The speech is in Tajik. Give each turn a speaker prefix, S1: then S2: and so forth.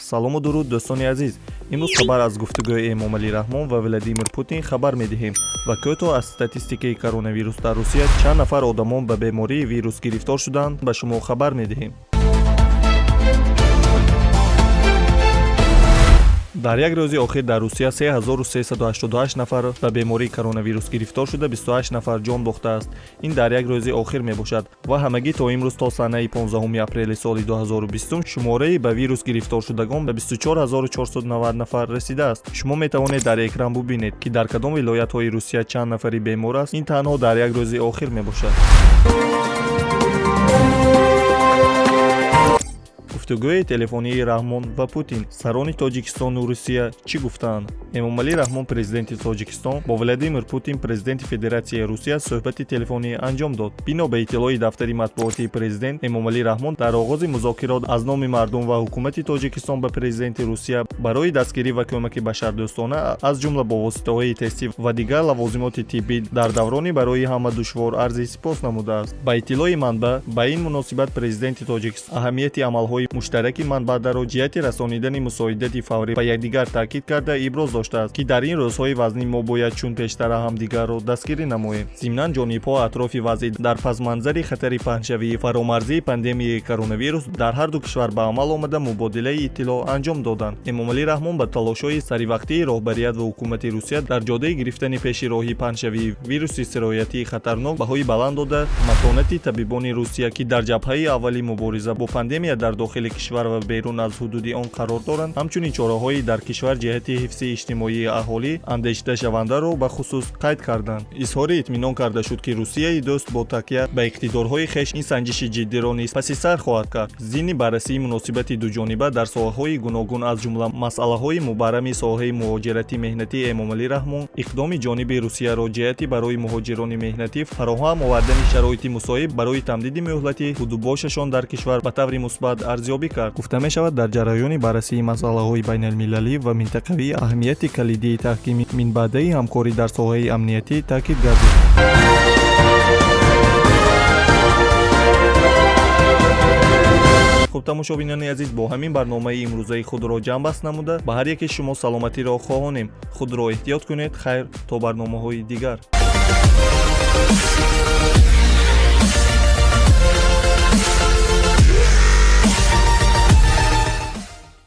S1: Салому дуруд, дӯстони азиз. Имрӯз хабар аз гуфтугӯи Эмомалӣ Раҳмон ва Владимир Путин хабар медиҳем ва кӯтоҳ аз статистикаи коронавирус дар Русия, чанд нафар одамон ба бемории вирус гирифтор шуданд, ба шумо хабар медиҳем. Дар як рӯзи охир дар Русия 3388 нафар ба бемории коронавирус гирифтор шуда, 28 нафар ҷон бохтааст. Ин дар як рӯзи охир мебошад ва ҳамагӣ то имрӯз, то санаи 15 апрели соли 2020, шумораи ба вирус гирифторшудагон ба 24490 нафар расидааст. Шумо метавонед дар экран бубинед, ки дар кадом вилоятҳои Русия чанд нафари бемор аст. Ин танҳо дар як рӯзи охир мебошад. Гуфтугӯи телефонии Раҳмон ва Путин: сарони Тоҷикистону Русия чӣ гуфтаанд? Эмомалӣ Раҳмон, президенти Тоҷикистон, бо Владимир Путин, президенти Федератсияи Русия, суҳбати телефонӣ анҷом дод. Бино ба иттилои дафтари матбуотии президент, Эмомалӣ Раҳмон дар оғози музокирот аз номи мардум ва ҳукумати Тоҷикистон ба президенти Русия барои дастгирӣ ва кӯмаки башардӯстона, аз ҷумла бо воситаҳои тестӣ ва дигар лавозимоти тиббӣ, дар даврони барои ҳама душвор арзи сипос намудааст. Ба иттилои манбаъ, ба ин муносибат президенти Тоҷикистон аҳамияти амалҳои муштараки манбаъдаро ҷиҳати расонидани мусоидати фаврӣ ба якдигар таъкид карда, иброз доштааст, ки дар ин рӯзҳои вазнин мо бояд чун пештара ҳамдигарро дастгирӣ намоем. Зимнан, ҷонибҳо атрофи вазъи дар пасманзари хатари паҳншавии фаромарзии пандемияи коронавирус дар ҳарду кишвар ба амал омада, мубодилаи иттилоъ анҷом доданд. Эмомалӣ Раҳмон ба талошҳои саривақтии роҳбарият ва ҳукумати Русия дар ҷодаи гирифтани пеши роҳи паҳншавии вируси сироятии хатарнок баҳои баланд дода, матонати табибони Русия, ки дар ҷабҳаи аввали мубориза бо пандемия дар дохили кишвар ва берун аз ҳудуди он қарор доранд, ҳамчунин чораҳои дар кишвар ҷиҳати ҳифзи иҷтимоии аҳолӣ андешидашавандаро бахусус қайд карданд. Изҳори итминон карда шуд, ки Русияи дӯст бо такя ба иқтидорҳои хеш ин санҷиши ҷиддиро низ паси сар хоҳад кард. Зимни баррасии муносибати дуҷониба дар соҳаҳои гуногун, аз ҷумла масъалаҳои мубаррами соҳаи муҳоҷирати меҳнатӣ, Эмомалӣ Раҳмон иқдоми ҷониби Русияро ҷиҳати барои муҳоҷирони меҳнатӣ фароҳам овардани шароити мусоид барои тамдиди муҳлати будубошашон дар кишвар ба таври мусбат арзёбӣ кард. Гуфта мешавад, дар ҷараёни баррасии масъалаҳои байналмилалӣ ва минтақавӣ аҳамияти калидии таҳкими минбаъдаи ҳамкорӣ дар соҳаи амниятӣ таъкид гардид. Хуб, тамошобинони азиз, бо ҳамин барномаи имрӯзаи худро ҷамъбаст намуда, ба ҳар яке шумо саломатиро хоҳонем. Худро эҳтиёт кунед. Хайр, то барномаҳои дигар.